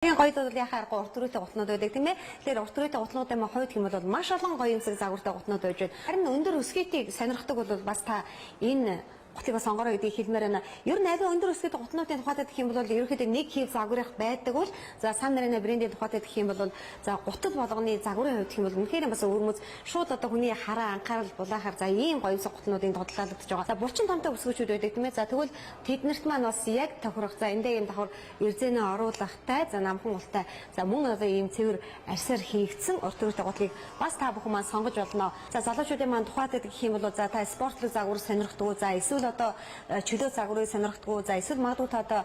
Хамгийн гоё бол яхаа аргагүй урт өрөөтэй гутнууд байдаг, тийм ээ. Тэгэхээр урт өрөөтэй гутнуудын маань хувьд гэх юм бол маш олон гоё юмсаг загвартай гутнууд байж байна. Харин өндөр өсгийтийг сонирхдаг бол бас та энэ гутлыг бас сонгороо гэдгийг хэлмээр байна. Ер нь аливаа өндөр өсгийтэй гутнуудын тухайд гэх юм бол ерөнхийдөө нэг хэв загварх байдаг бол, за, Сан Марина брендийн тухайд гэх юм бол, за, гутал болгоны загварын хувьд гэх юм бол үнэхээр бас өвөрмөц, шууд одоо хүний хараа анхаарал булаахаар, за, ийм гоёмсог гутнуудын тодтолгойлогдож байгаа. За, булчин томтой өсгөөчүүд байдаг, тийм ээ. За, тэгвэл тэднэрт маань бас яг тохирох, за, эндээ ийм давхар эрзэнэ оруулахтай, за, намхан ултай, за, мөн одоо ийм цэвэр арьсаар хийгдсэн урт өрөөтэй гутлыг бас та бүхэн маань сонгож болно. За, залуучуудын маань тухайд гэх юм бол, за, та спортлог загвар сонирхдаг уу? За, эсвэл одоо чөлөө загварыг сонирхдаг уу? За, эсвэл магадгүй та одоо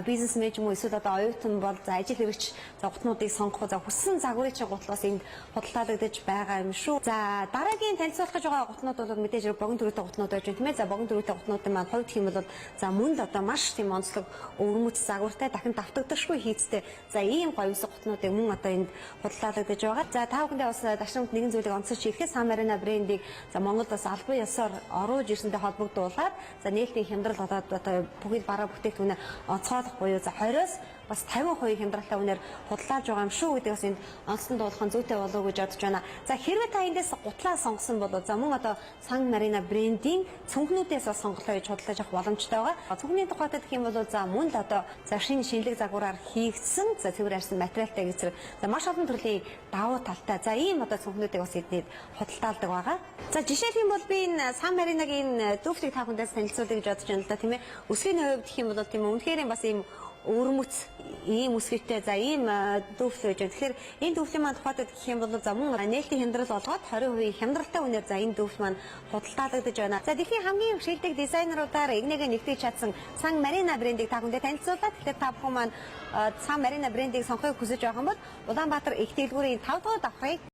бизнесмен ч юм уу, эсвэл одоо оюутан бол, за, ажил хэрэгч, за, гутнуудыг сонгох уу? За, хүссэн загварын чинь гутал бас энд худалдаалагдаж байгаа юм шүү. За, дараагийн танилцуулах гэж байгаа гутнууд бол мэдээж богино төрөөтэй гутнууд байж байна, тийм ээ. За, богино төрөөтэй гутнуудын маань хувьд гэх юм бол, за, мөн л одоо маш тийм онцлог өвөрмөц загвартай, дахин давтагдашгүй хийцтэй, за, ийм гоёмсог гутнуудыг мөн одоо энд худалдаалагдаж байгаа. За, та бүхэндээ бас дашрамт нэгэн зүйлийг онцолж хэлэхэд Сан Марина брендийг, за, Монголд бас албан ёсоор оруулж ирсэнтэй холбогдуулаад, за, нээлтийн хямдрал одоо бүхэл бараа бүтээгдэхүүнээ онцгойлох буюу, за, 20-оос бас 50% хямдралтай үнээр худалдаалж байгаа юм шүү гэдэг бас энд онцлон дуулах нь зүйтэй болов уу гэж бодож байна. За, хэрвээ та эндээс гутлаа сонгосон бол, за, мөн одоо Сан Марина брендийн цүнхнүүдээс бас сонголоо хийж худалдаж авах боломжтой байгаа. Цүнхний тухайд гэх юм бол, за, мөн л одоо, за, шинэ шинэлэг загвараар хийгдсэн, за, цэвэр арьсан материалтай гэж зэрэг, за, маш олон төрлийн давуу талтай, за, ийм одоо цүнхнүүдийг бас эднийд худалдаалдаг байгаа. За, жишээлх юм бол би энэ Сан Маринагийн туфлийг та бүхэндээ танилцуулъя гэж бодож байна л да, тийм ээ. Өсгийний хувьд гэх юм бол, тийм ээ, үнэхээр бас ийм өвөрмөц, ийм өсгийтэй, за, ийм туфли байж байна. Тэгэхээр энэ туфлийн маань тухайд гэх юм бол, за, мөн нээлтийн хямдрал болгоод 20% хямдралтай үнээр, за, энэ туфли маань худалдаалагдаж байна. За, дэлхийн хамгийн шилдэг дизайнеруудаар эгнээгээ нэгтгэж чадсан Сан Марина брендийг та бүхэндээ танилцуулаад, тэгэхээр та бүхэн маань Сан Марина брендийг сонгохыг хүсэж байгаа юм бол Улаанбаатар их дэлгүүрийн 5 дугаар давхрыг